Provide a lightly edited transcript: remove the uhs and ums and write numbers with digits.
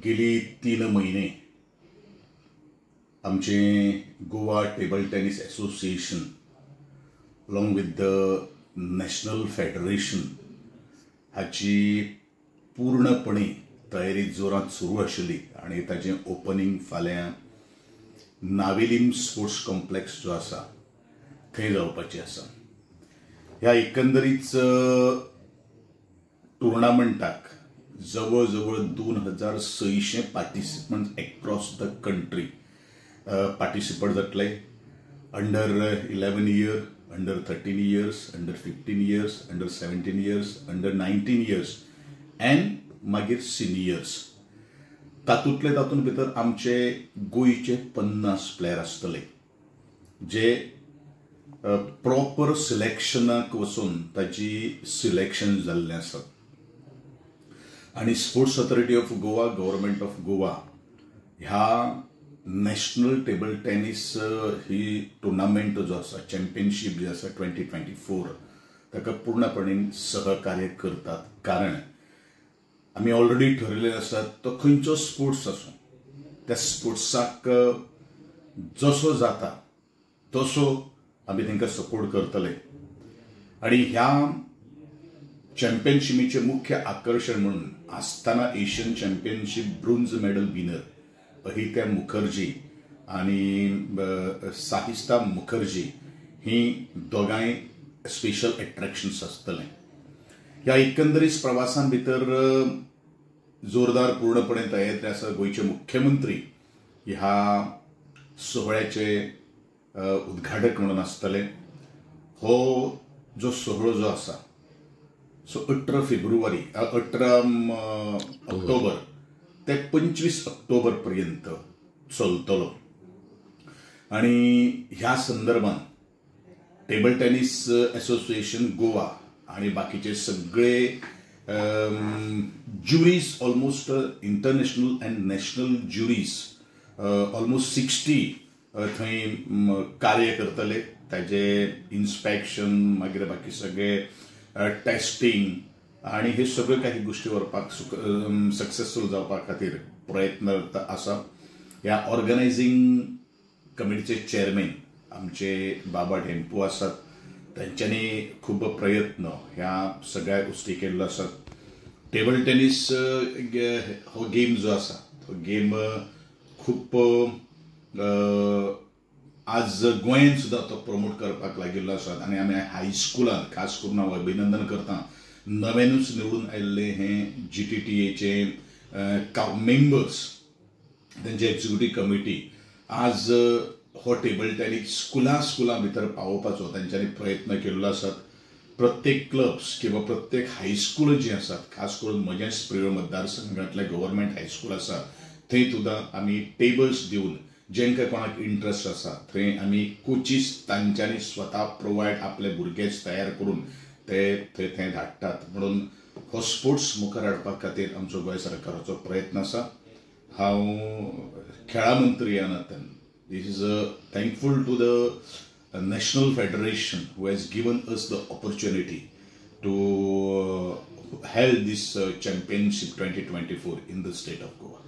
गेली 3 म्हयने आमचे Goa table tennis association along with the national federation हाची पूर्णपणे तयारी जोरात सुरू आशिल्ली आनी ताचें ओपनिंग फाल्यां नावेलीम स्पोर्ट्स कॉम्प्लेक्स जो आसा थंय जावपाचें आसा. ह्या एकंदरीत टुर्नामेंटाक जवळ जवळ 2600 participant across the country participate जातले. Under 11 year, under 13 years, under 15 years, under 17 years, under 19 years and मागीर सिनियर्स. तातूंतले तातूंत भितर आमचे गोंयचे 50 प्लेयर आसतले जे प्रॉपर सिलेक्शनाक वचून ताची सिलेक्शन जाल्लें आसा. आनी sports authority of Goa, government of Goa ह्या नॅशनल टेबल टेनीस ही टुर्नामेंट जो आसा, चॅम्पियनशीप जी आसा 2024 ताका पूर्णपणे सहकार्य करतात. कारण आमी ऑलरेडी ठरयलें आसा तो खंयचो स्पोर्ट्स आसूं त्या स्पोर्ट्साक जसो जाता तसो आमी तांकां सपोर्ट करतले. आनी ह्या चॅम्पियनशिपीचें मुख्य आकर्शण म्हणून आसतना Asian championship bronze medal winner Ahitya Mukherjee आनी साहिस्ता मुखर्जी ही दोगांय स्पेशल एट्रॅक्शन्स आसतलें. ह्या एकंदरीत प्रवासान भितर जोरदार पूर्णपणे तयारी आसा. गोंयचे मुख्यमंत्री ह्या सोहळ्याचे उद्घाटक म्हणून आसतले. हो जो सोहळो जो आसा सो 18 फेब्रुवारी 18 ऑक्टोबर ते 25 ऑक्टोबर पर्यंत चलतलो. आनी ह्या संदर्भात टेबल टेनीस एसोसिएशन गोवा आणि बाकीचे सगळे juries, almost international and national juries almost 60 थंय कार्य करतले. ताजे इन्स्पेक्शन मागीर बाकी सगळे टेस्टिंग आणि हे सगळे काही गोष्टी व्हरपाक सक्सेसफूल जावपा खातीर प्रयत्न आसा. ह्या ऑर्गनायझींग कमिटीचे चेअरमॅन आमचे बाबा ढेंपू आसात. तांच्यांनी खूब प्रयत्न ह्या सगळ्या गोष्टी केल्लो आसात. टेबल टेनीस हो गेम जो आसा तो गेम खूब आज गोंयांत सुद्दां तो प्रमोट करपाक लागिल्लो आसा. आनी आमी हायस्कुलान खास करून हांव अभिनंदन करता नव्यानूच निवडून आयिल्ले हे GTTA members, तांची एक्झिक्युटीव कमिटी आज हो टेबल टेनीस स्कुलां स्कुलां भितर पावोवपाचो तांच्यांनी प्रयत्न केल्लो आसात. प्रत्येक क्लब्स किंवा प्रत्येक हायस्कूल जी आसात, खास करून म्हज्याच प्रियोळ मतदारसंघांतले गव्हर्मेंट हायस्कूल आसा थंय सुद्दां आमी टेबल्स दिवन जेंकां कोणाक इंट्रस्ट आसा थंय आमी कोचीस तांच्यांनी स्वता प्रोवायड आपले भुरगेच तयार करून ते थंय थंय धाडटात. म्हणून हो स्पोर्ट्स मुखार हाडपा खातीर आमचो गोंय सरकाराचो प्रयत्न आसा. हांव खेळा मंत्री ह्या नात्यान this is a thankful to the national federation who has given us the opportunity to held this championship 2024 in the state of Goa.